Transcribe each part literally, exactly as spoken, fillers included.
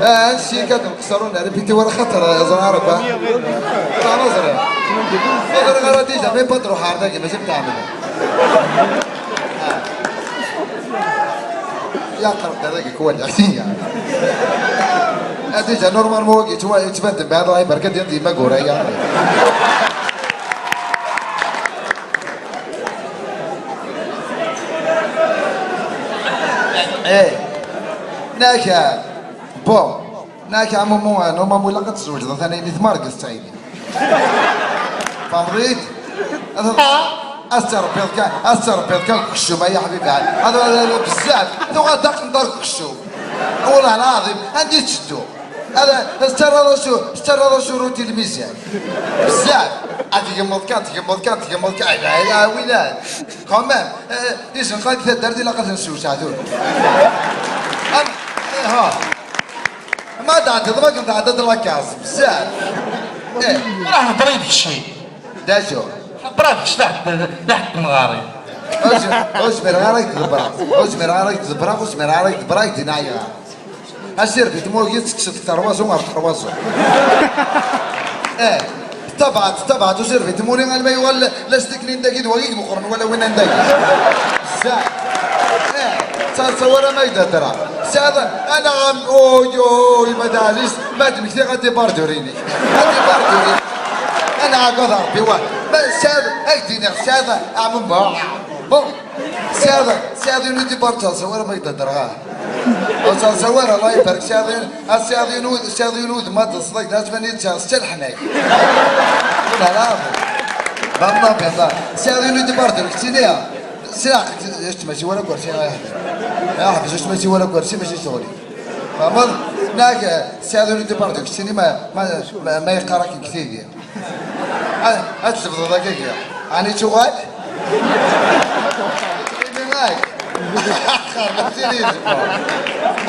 Ah, ansi kad nqeṣṣer ur nrepiti wala xaṭer ẓra Rebbi. Ah, ma ẓriɣ. Ma ẓriɣ ara déjà, même pas tṛuḥ ar dagi, mačči mtɛemmden. Ya qerb dagi kwal. Ah, déjà, normalement, wagi yettwa-, yettban-d mbeɛd, Allah ibarek, ad d-yandi ma gura, ya. Eh, naka, bon, naka, à un moment, à un moment, ilaq ad tzewǧeḍ, atan ayen i tmargeḍ ttayni. Tfehmeḍ-iyi-d? Ad, ad tettṛebbiḍ kan, ad tettṛebbiḍ kan deg ukeččum, ay aḥbib ɛad. Ad, ad, ad, bezzaf, tuɣal d aqenṭar deg ukeččum. Wallah lɛaḍim, anda i tetteddu? Ad, ad tettarraḍ asu-, tettarraḍ asurut i lmizan. Bezzaf. Ad tgemmeḍ kan, tgemmeḍ kan, tgemmeḍ kan. Ay, ay, ay, wilan. Quand même, eh, isenqal di taddart ilaq ad ten-nessewseɛ tura. Am, eh, ha. Ma tɛeddiḍ, ma tɛeddiḍ la case, bezzaf. Eh. Rah hḍer-iyi-d kečči. D acu? Hḍer-iyi-d kečči, d aḥ-, d aḥ-, temɣari. Ur z-, ur zmireɣ ara ad k-ḍebbreɣ. Ur zmireɣ ara ad k-ḍebbreɣ, ur zmireɣ ara ad k-ḍebbreɣ, ad k-d-iniɣ ayɣer. Asirbi tmurgi tekkes-d terwaẓu ɣer terwaẓu. Eh, ttabaɛet, ttabaɛet usirbi tmuri alma yuɣal lastik-nni n dagi d wagi i imeqqren wala win n dagi. Zah. Eh, ttaṣawar ama yedder. Sɛiḍ, anɛam, uy, uy, ma d ɛziz, ma d-mmektiɣ adibarduri-inek. Adibarduri. Anɛam, a Rebbi, wa. Ma sɛiḍ, ad k-d-iniɣ, sɛiḍ, ɛmum, bon. Sɛiḍ, sɛiḍ yiwen udibar ttaṣawar ama yedder, ah. Ur ttaṣawar, Allah ibarek, sɛiḍ yiwen, a sɛiḍ yiwen ud-, sɛiḍ yiwen udem ad teṣḍak d asfan i tesɛiḍ s talḥnay. Wala la. Bamma, bamma. Sɛiḍ yiwen udibar d lketini, ah. Sɛiḍ, ur ttmasi wala kursi, ah, ya ḥbes. Ya ḥbes, ur ttmasi wala kursi, mačči d ccɣel-ik. Tfehmeḍ? Nak, sɛiḍ yiwen udibar d lketini, ma, ma, ma, ma yeqqar akken deg tidi. Ad, ad tjebdeḍ akka kra. Ɛni tuɣal? Iminay. Xerba tili yezmer.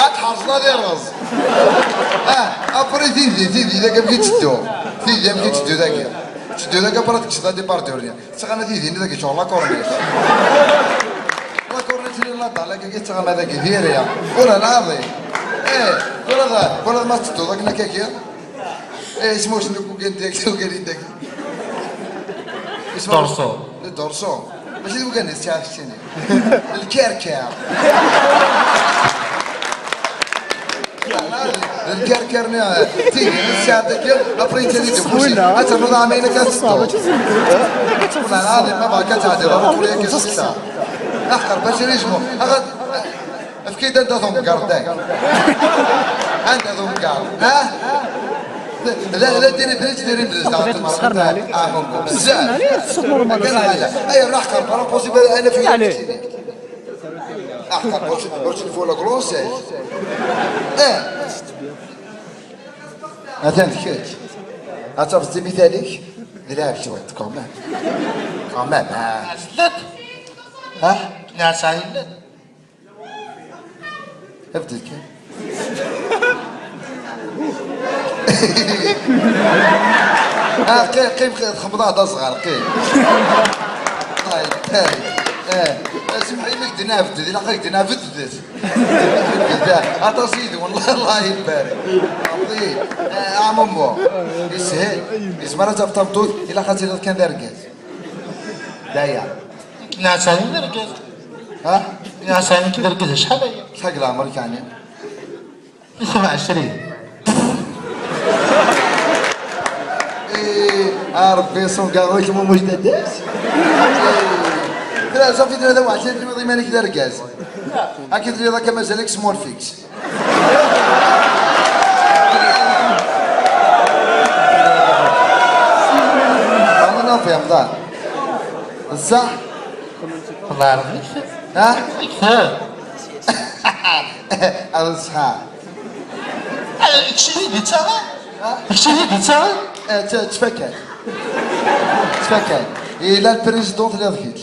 Ad tḥerṣeḍ ad iṛeẓ. Ah, après tidi, tidi, dagi amek i tetteddu? Tidi amek i tetteddu dagi? Tetteddu dagi après ad tekseḍ adibarduri. Tettɣama tidi-nni dagi tcuɣ la corniche. La corniche-nni la dalak-agi tettɣama dagi diri. Ur ɛlaḍi. Eh, tura da, tura ma tettedduḍ akken akka kra. Eh, isem-is n ugan dagi, ugan dagi. Isem-is Dorso. Dorso. Mačči d ugan i tesɛa keččini. Lkerker. Lkerker-nni, tigi, tesɛa dagi, après yettali deg ufus. Ad ternuḍ ɛamayen akka ad teṭṭeḍ. Wala ɛad, ma bɣa ad tɛeddiḍ, ɣer uqri akka s ssetta. Aḥqer, bac ad yezmu. Efk-iyi-d anda tumgerḍ, eh. Anda tumgerḍ, ha? La, la, diri bridge, diri bridge. Bɣiɣ ad tesxermem ɛli. Ah, bon, bon, bzzaf. Ɛli, tsuq normal. Ay, rax, qerb, rax, possible, ana fi. Ɛli. Ah, qerb, ur tt-, ur tt-nfu la grossesse. Eh. Atan d kečč. Ad tafeḍ timital-ik, d lɛeb cwiṭ, quand même. Quand même, ah. Ɛezlet. Ha? Nɛas ɛezlet. Abdel kan. Ah, qi-, qim, qi-, txemḍeḍ d azɣar, qim. Ay, ay, eh, semmeḥ imi k-d-nabded, ilaq ad k-d-nabded. Aṭas yid-wen, Allah, Allah ibarek. Ɛeḍḍi, eh, a Mummu. Yeshel. Yezmer ad taf tameṭṭut, ilaq ad tiliḍ kan d argaz. D aya. Nɛas ɛni d argaz? Ha? Nɛas ɛni d argaz, acḥal aya? Acḥal deg leɛmer-ik ɛni? Xemsa ɛecrin. Eh, a Rebbi, ṣunga-k ma mujdadat. Eh, tura, ṣafi, tura, d aweɛci, tenwiḍ iman-ik d argaz. Akken tenwiḍ akka mazal-ik small fix. Aman ur fhimeḍ ara. Ṣṣeḥ? Wallah, yeɛref yekteb. Ha? Yekteb. Ad ṣṣeḥ. Eh, kečč i d-yettaɣen? Ha? Kečč i d-yettaɣen? Eh, tt-, ttfakan. Ttfakan. Yella lprizidun, telliḍ kečč.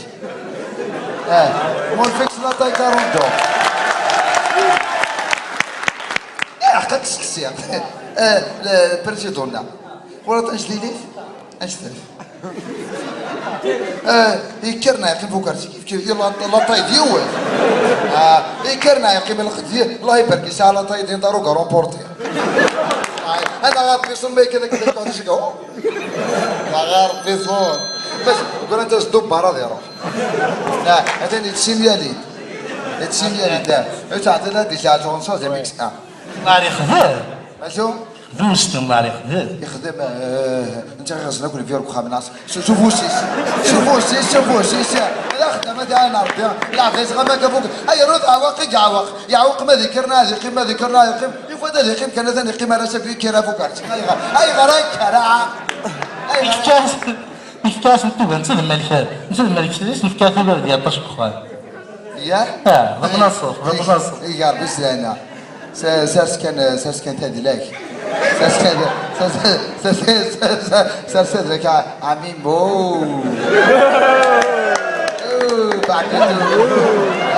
Eh, mon fixe la taille quarante-deux. Eh, aql-ak tseqsiḍ. Eh, le président-a. Wala tajlilit? Anect-a. Eh, yekker neɣ yeqqim f ukersi, kif, kif, la, la taille d yiwet. Ah, yekker neɣ yeqqim lqed, Allah ibarek, yesɛa la taille d inṭaru garon porti. Ana ɣer Pison ma yekka deg deg deg deg. Ɣer Pison. Bas, ur anta zdu bara di ruḥ. Ah, atan yetsimyali. Yetsimyali da. Ur teɛṭil ad d-yesɛa ɣunṣu d amik. Ah. Mari xder. Acu? D umestum, Mari xder. Yexdem, eh, netta ɣiɣ zna kun viruk xamnas. Su-, s ufus-is. S ufus-is, s ufus-is. La xdama di ɛin Ṛebbi. La xdama di ɛin Ṛebbi. Ay, rud ɛawaq i yeɛwaq. Yeɛweq ma d ikerna ad iqqim, ma d ikerna ad iqqim. Yufa-d ad iqqim kan, atan iqqim ara s-, ad ikker afukar. Ayɣer? Ayɣer akka ara? Ayɣer? Yefka-as, yefka-as n tuga, netta d Malik, netta d Malik Slis, nefka-as ugar d yaṭac deg uxxam. Yah? Ah, d abnaṣef, d abnaṣef. Iger bis lehna. Sa-, sers kan, sers kan tadlak. Sers kan, sers, sers, sers, sers tadlak, a, a Mimo. Oh, Babido.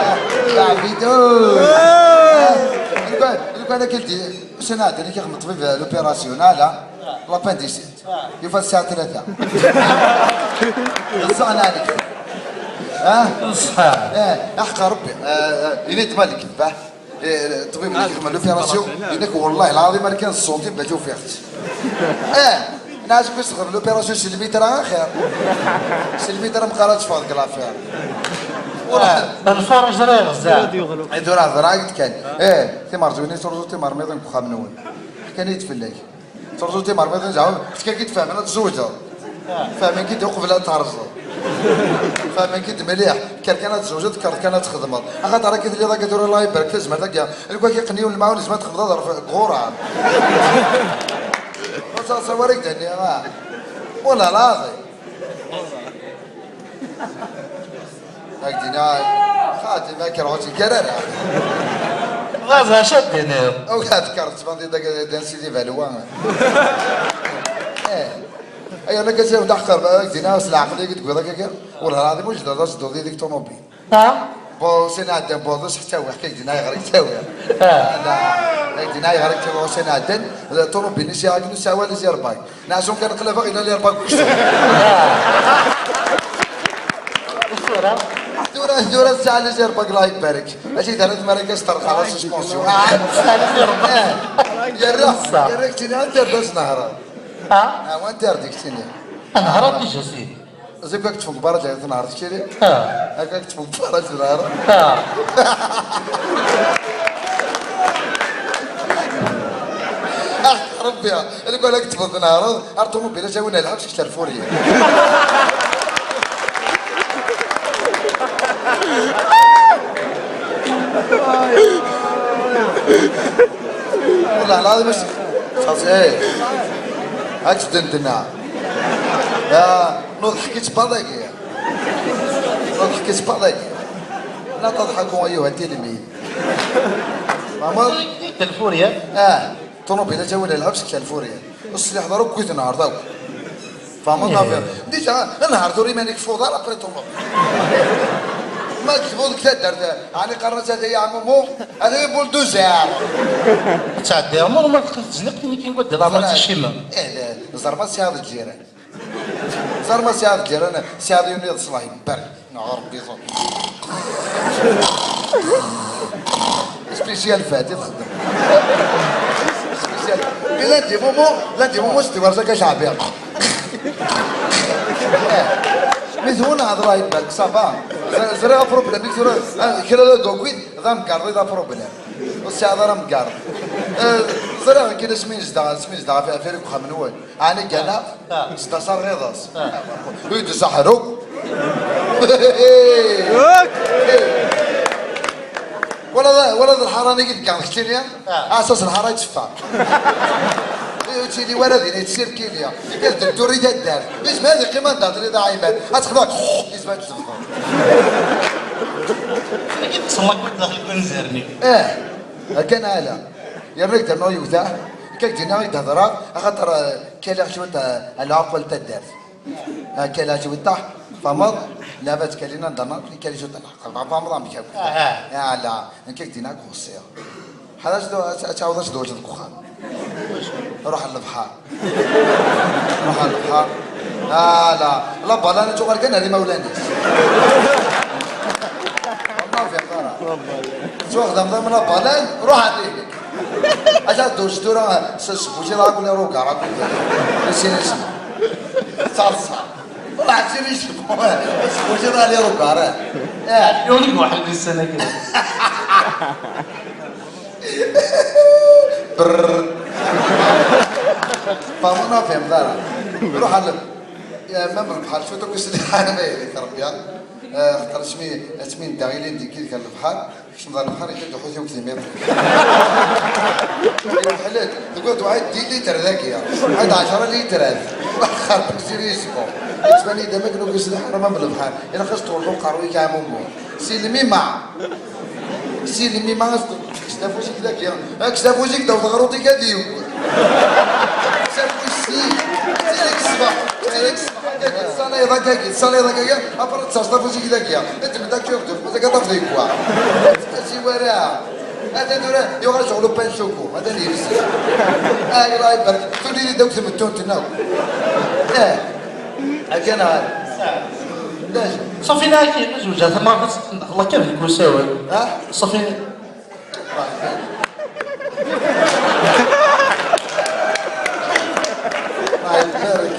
Ah, Babido. Ah, lukan, lukan akken di, ussan-a ɛeddan i k-ixdem ṭṭbib l'opération, ala, l'appendicite. Yufa ssaɛa tlata. Ẓẓan ɛalik. Ha? Ṣṣḥa. Eh, aḥeqqa Rebbi. Eh, eh, ini-d ma lekdeb, ah. Eh, ṭṭbib-nni yexdem l'opération, ini-k, wallahi lɛaḍim, ar kan ṣṣut-im bac ufiɣ-tt. Eh, nɛas-ik yexdem l'opération s lmitra axir. S lmitra meqqar ad teffeɣ deg l'affaire. Lfuruj ẓriɣ, zah. Eh, tura hedreɣ-ak-d kan. Eh, timerẓwin i truẓu timermiḍin deg uxxam-nwen. Ḥkan-iyi-d fell-ak. Teṛǧu timermiḍin zeɛma, ḥkan-k-id fehmen ad tzewǧeḍ. Fehmen-k-id uqbel ad terẓeḍ. Fehmen-k-id mliḥ. Kker kan ad tzewǧeḍ, kker kan ad txedmeḍ. Axaṭer akka telliḍ akka tura, Allah ibarek, tazmert akka. Lkak iqen yiwen lemɛun, yezmer ad txedmeḍ aḍref deg ɣur-m. Ur ẓer wara i k-d-nniɣ, ah. Wala laẓi. Ak-d-iniɣ, xaṭi ma kkreɣ ur tt-kker ara. Ɣas acu ad d-tiniḍ? Aw, ad tkar tettbandiḍ d Sidi Balwa. Eh. Ay, ana kasiɣ d aḥqer, ak-d-iniɣ s leɛqel i k-d-wwiḍ akka. Wala lɛaḍim, ur jdiḍ ad tedduḍ yid-k ṭumubil. Ha? Bon, sin ɛeddan, bon, d aseḥtawi, ak-d-iniɣ ayɣer i k-ttawiɣ. Ah. Ak-d-iniɣ ayɣer i k-ttawiɣ, sin ɛeddan, ṭumubil-nni sɛiɣ akken ur sɛiɣ wala zirbag. Neɛzum kan qlabeɣ ila lirbag uksu. Tura? Tura, tura tesɛa lirbag, Allah ibarek. Acu i d-rret mi ara k-as-terqa la suspension? Ah, tesɛa lirbag. Eh, yerra, yerra-k-ttini, anta ar d as-nehreḍ? Ha? Ah, wa anta ar d-k-ttini? Nehreḍ déjà, sidi. Zik ad k-ṭṭfen deg berra, ad tenhreḍ kiri. Ha. Akka ad k-ṭṭfen deg berra, ad tenhreḍ. Ha. Ah, Rebbi, lukan ad k-ṭṭfen tenhreḍ, ar ṭumubil ad k-awin ɣer lḥebs kečč ar Furiya. Wallah lɛaḍim, xas, eh. Ad k-ddendneɣ. Ya, نضحك تبضاقي. نضحك تبضاقي. لا تضحكوا أيها التلميذ. فهمت؟ Kalifunya? Ah, ṭumubil ad k-awin ɣer lḥebs kečč ar Furiya. Ur s-sliḥeḍ ara akk i tenhreḍ akk. Fehmeḍ neɣ fiɣ? Déjà, nher tura iman-ik f uḍar, après ṭumubil. Ma tebɣuḍ deg taddart, ɛni qqaren-as ata ya ɛmumu? Ata ya bulduzer. Ttɛeddiɣ, ma ur ma teqqiḍ tezniqt, ini kan wadda leɛmer ad teccimeḍ. Eh, ẓer ma tesɛiḍ lǧiran. Ẓer ma tesɛiḍ lǧiran, tesɛiḍ yiwen iḍes, Allah ibarek. Neɣ Rebbi ẓer. Spécial Fahd i txeddem. Spécial. Mais lundi moment, lundi moment, c'était Warzaka Caɛbi. Mais d win hḍra ibarek, ça va. Ẓ-, ẓriɣ aproblème, tura, ah, kra d agagid, d amgarḍ i d aproblème. Ur tesɛiḍ ara amgarḍ. Eh, ẓriɣ akken asmi nezdeɣ, asmi nezdeɣ ɣef, ɣef uxxam-nwen. Ɛni gana? Ah. Zda sar ɣiḍas. Ah. Ui, d zaḥruk. Wala d, wala d lḥara-nni i deg-, keččini? Ah. Asas lḥara yetteffeɣ. Ur yettili wara din, yettsirkili. Yekkat dduktur i taddart. Yezmer ad yeqqim anda tiliḍ a Ɛimad. Ad texdeḍ, yezmer ad teffeɣ. Agi tettṣelliq daxel n wanzaren-ik. Eh, akken ala. Yerna ak-d-rnuɣ yiwet, ah, akka k-d-iniɣ i d-hedreɣ, axaṭer, eh, kaliɣ cwiṭ, eh, lɛuqel n taddart. Eh, kaliɣ cwiṭ, ah, tfahmeḍ? Lɛebad ttkallin anda ma, kaliɣ cwiṭ lɛaqel, tfahmeḍ amek akk? Ah, ah. Ala, nekk ak-d-iniɣ akk ɣessiɣ. Ḥala ad, ad, ad tɛawdeḍ ad tdewǧeḍ deg uxxam. Ruḥ ɣer lebḥer. Ruḥ ɣer lebḥer. Ala, la balan ad tuɣal kan ar imawlan-is. Ma fiɣ ara. Tuɣ d amḍam la balan, ruḥ ar dihnek. Aca d-tusiḍ tura s sbuci d akk lirugar akk. Sin isem. Taḍsa. Ur ɛziɣ isem. Sbuci d lirugar. Eh. Yuli waḥed ussan-agi. Brrr. Faḍma ur fhimeḍ ara. Ruḥ ɣer leb-, ya, ma lebḥer, cwiṭ akk isliḥan ma yili-k Rebbi, ah. Eh, xaṭer asmi, asmi nedda ilindi deg lebḥer, kecmeḍ ɣer lebḥer, ikad uḥut-iw deg timiḍ. Iweḥḥel-d, tewwiḍ waḥed dix litres dagi, waḥed ɛecra litrat. Xerbeq siri yesbu. Yettban-iyi-d am akken ur yesliḥ ara ma belebḥer. Ilaq ad s-tewwḍeḍ uqerruy-ik ɛmumu. Si lmima. Si lmima, kkes afus-ik dagi. Kkes afus-ik, daw teɣruḍ-ik ad yeww. Kkes afus-ik. Ttili-k ṣṣbeḥ. Ttili-k ṣṣbeḥ. Akka, tessalayeḍ akka, tessalayeḍ akka, après tessaɣeḍ afus-ik dagi. Ddem-d akyurduf, mazal ad tafeḍ yewwa. Asiwara. Atan tura yuɣal ccɣel upan suku. Atan yebsi. Ay, Allah ibarek. Tuli-d akk tmettunt-nneɣ. Eh. Akka neɣ ala? D acu? Ṣafi, neɣ akken zewǧeɣ tameɣra, Allah kan deg usawal. Ha? Ṣafi. Allah ibarek.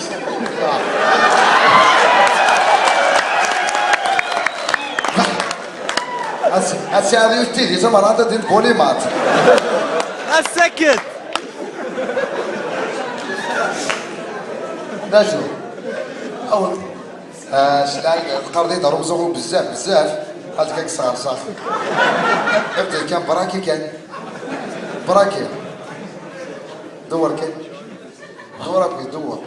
Ad s-, ad s-iɛad yiwet tidit, amerɣant ad d-bulimat. Ass-agi. D acu? Aw-, ah, s lɛayed, teqqareḍ-iyi-d ar umzuɣu bezzaf, bezzaf. Ad k-, ad k-sɣerseɣ. Ebded kan, braki kan. Braki. Dewwer kan. Dewwer akk, dewwer.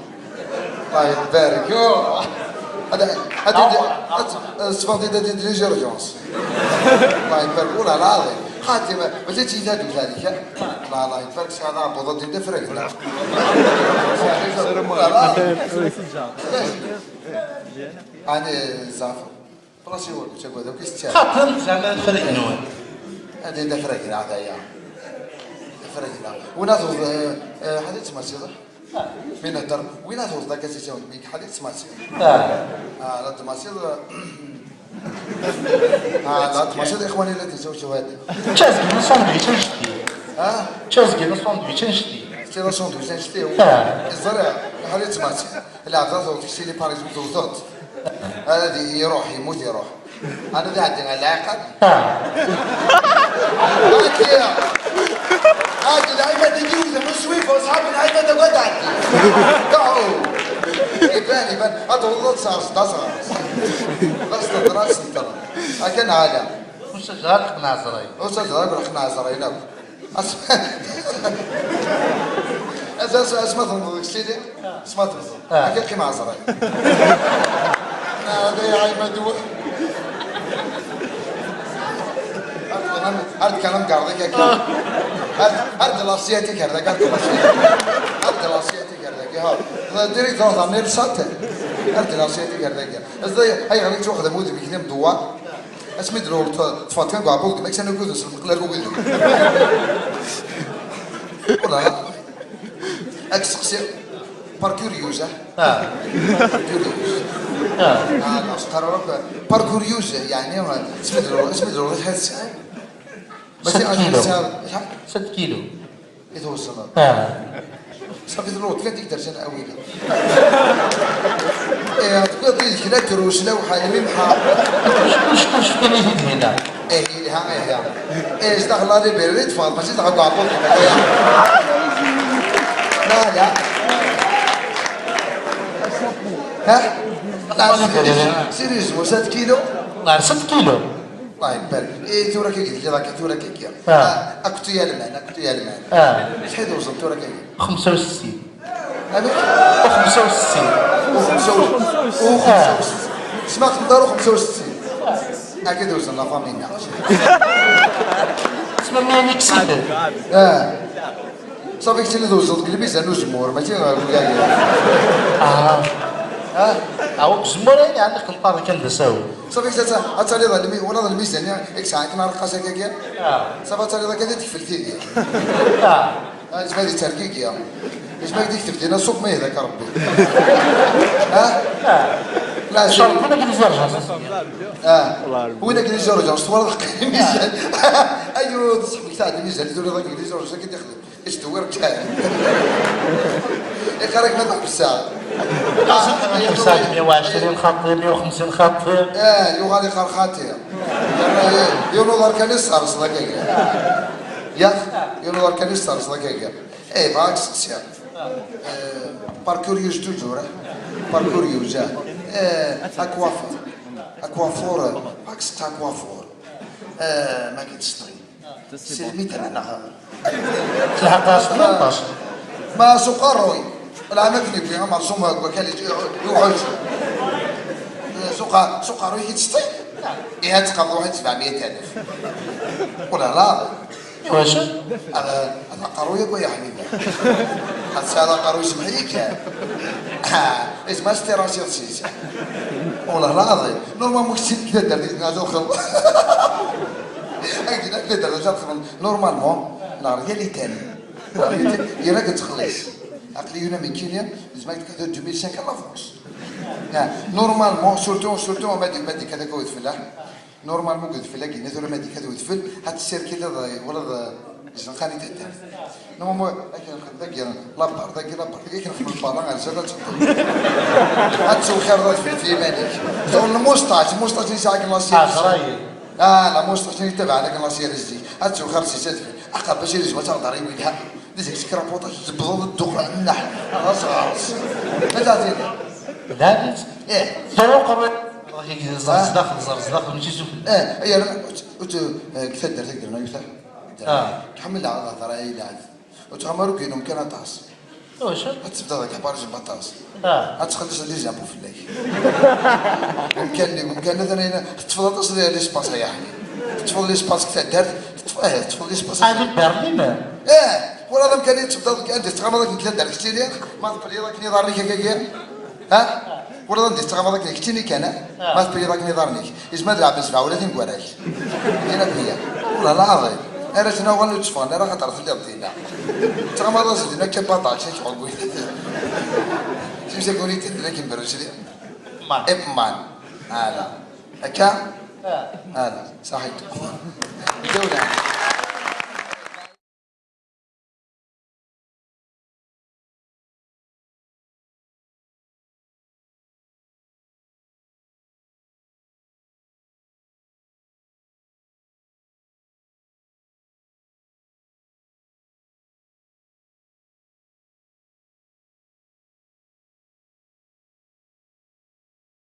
الله يبارك. يوه. هذا، هذا، هذا، هذا، الصفات هذا دي لي جيرجونس. الله يبارك. ولا لا، هذه. خاطي ما، ما جاتش يزادوا ذلك. لا، الله يبارك. هذا أبو ضد يدفرق. لا. لا، لا. أنا زعفر. بلاصي ورد، شكو هذا كيس تشاف. خاطر زعما الفرق نوع. هذا، هذا فرق هنا، هذا يا. فرق هنا. وين هذا، آه، آه، هذا تما سيدي. وين هدر؟ وين هذا وضع كاسي تاوي؟ ميك حديث تما سيدي. آه. آه، لا، تما سيدي. آه، لا، تما سيدي، إخواني الذين زوجوا هذا. تشاز كنا ساندويتش نشتي. ها؟ تشاز كنا ساندويتش نشتي. سي لا ساندويتش نشتي. آه. الزرع، حديث تما سيدي. لا، هذا زوج، سي لي باريزون زوج. هذا يروح، يموت، يروح. أنا ذي عندي العقد. آه. هاكي. هاكي العقد يجي وزن السويف وأصحاب العقد تقعد عندي. تعالوا. يبان، يبان. هذا والله صار، صار، صار. بس ترى، ترى. هكا نعلم. واش جرى لك مع زراير؟ واش جرى لك مع زراير؟ لا. أس-، أس-، أس-، اسمع تنظر، سيدي. اسمع تنظر. آه. هكا كيما عزرا. هذا يا عماد و-، هاد كلام، هاد كلام قاعد هكا. هاد، هاد لاسياتيك هذاك، هاد لاسياتيك. هاد لاسياتيك هذاك، ها. ديريكت دون زامير ساتن. هاد لاسياتيك هذاك. هاي غادي تاخذ مود بكلام دوار. اسمي دلو تفات كان كاع بوك، ماكش انا كوزس المقلال وكوزس. والله. اك سقسي. بار كوريوز، ها؟ اه. كوريوز. اه. اه، لا، سقرا روك. بار كوريوز، يعني، اسمي دلو، اسمي دلو، هاد الساعة. ماشي ست كيلو. عشرين ساعة، شحال؟ ست كيلو. إذا وصلنا. اه. صافي، دلو، كان ديك درجة الأولى. إيه، تقول لي كلا تروس، لا وحاجة، مين حا؟ شكون، شكون، شكون اللي يجي هنا؟ إيه، إيه، ها، إيه، ها. إيه، استغفر الله، لي بيري، تفضل، ماشي تاع كاكوط. لا، لا. ها؟ لا، سيريوز، سيريوز، ست كيلو؟ لا، ست كيلو. الله يبارك. إيه، تورا كي قلت لي، راك تورا كي كي. آه. آه، أكتو يا لمان، أكتو يا لمان. آه. شحال وزنت تورا كي؟ خمسة وستين. أنا؟ خمسة وستين. وخمسة وستين. وخمسة وستين. سمعت في الدار خمسة وستين. أكيد وزن لا فامي نعم. اسمع مين يكسب. آه. صافي، كنت اللي وزنت الميزان وزمور، ماشي غير وياك. آه. آه. أو زمور يعني عندك نطار كان دساوي. صافي، حتى، حتى لي ظلمي، ولا ظلمي زاني، إكس عايك نهار قاسا كاكيا. آه. صافي، حتى لي ظلمي كذا تكفل فيه. آه. آه، اسمها دي تركيكيا. اسمها دي كتبت لنا صوب ما يهداك ربي. ها؟ آه. Cerḍen akken i zerǧen. Ah, win akken i zerǧen, s twalaḍ qqim izan. Ayyur, d ṣeḥbek taɛdi izan, turiḍ akken i zerǧen, akken i xdem. Istewwir kan. Iqarek ma tḥebseɣ. Xemsa, mya u ɛecrin xaṭi, mya u xemsin xaṭi. Ah, yuɣal iqar xaṭi. Yiwen uḍar kan i tesserseḍ akka. Yak, yiwen uḍar kan i tesserseḍ akka. Eh, bɣa ad k-sseqsiɣ. Eh, par curieuse toujours, eh? Par curieuse, eh? Eh, aquafour. Aquafour, eh, bɣa ad k-sseqsiɣ aquafour. Eh, ma k-id-sṭi. Silmi tara neɣ? Tleḥqeḍ-as tmenṭac. Ma s uqerruy. Lɛam akken yewwi amerṣum deg wakal yuḥuǧ. Eh, s uqa-, s uqerruy k-id-sṭi? Iha tqerruḥ-it sebɛemya alef. Wala la. Iwacu? Ad, ad aqerruy akk, ay aḥbib. Ad tesɛiḍ aqerruy, semmeḥ-iyi kan. Ah, isem-as tirasi ɣef sisa. Wala la, normalement, kečč d taddart i d-nɛad uxel. Akken d taddart i d-nɛad uxel. Normalement, la réalité. Yella yettxelliṣ. Aql-i yuna mi kini, zma yettkad deux mille cinq à l'avance. Ah, normalement, surtout, surtout, ma d-, ma d-ikad akka wedfel, ah. Normalement, deg udfel-agi, tura ma d-ikad udfel, ad tessirkiliḍ, eh, wala d, eh, izenqan i taddart. Normalement, akken nxeddem dagi, la part dagi, la part dagi, akken nxeddem lpala, ar zdat ad teddu. Ad tewxireḍ adfel f yiman-ik. Tuɣ lmustač, lmustač yesɛa akken la science. Ah, la mustač-nni yettabaɛen akken la science zik. Ad tewxireḍ si sadfel. Aqabac i lezwa taɣdar i wilha. D azak skrapuṭac, tebḍeḍ ddexxan, nneḥ. Ɣas ɣer-s. Ma d-, d-, d-, eh. Ẓer uqerruy. Ẓer sdaxel, ẓer sdaxel, mačči sufell. Eh, ay, ara, ut, ut, eh, deg taddart, deg Granada. Ah. Tḥemmel ad hḍer, ay, lɛad. Ur ttɣamar ur yennum kan aṭas. Wacu? Ad tebdad akka barjum aṭas. Ah. Ad txelliṣ les impôts fell-ak. Umkan-nni, umkan-nni, atan, teṭṭfeḍ aṭas n l'espace, ay aḥni. Teṭṭfeḍ l'espace deg taddart, teṭṭf-, eh, teṭṭfeḍ l'espace. Ah, di Berlin? Eh, wala d amkan i tebdad, anda tettɣamaḍ akken deg taddart, keččini, ma tepelliḍ akken iḍarren-ik akka, akka. Ha? Wala d anda tettɣamaḍ akken keččini kan, ha? Ah. Ma tepelliḍ akken iḍarren-ik. Izmer ad lɛeben sebɛa wala tin n warrak. Din akk hiya. Wala lɛaḍi. Ara tnaɣen ur tteffɣen ara, xaṭer telliḍ dinna. Tettɣamaḍ-as din akka baṭac, ad k-ɛeggun. Simsa kunit din akken berrusli. Man. Ipman. Ala. Akka? Ah. Ala. Saḥit. Dawla.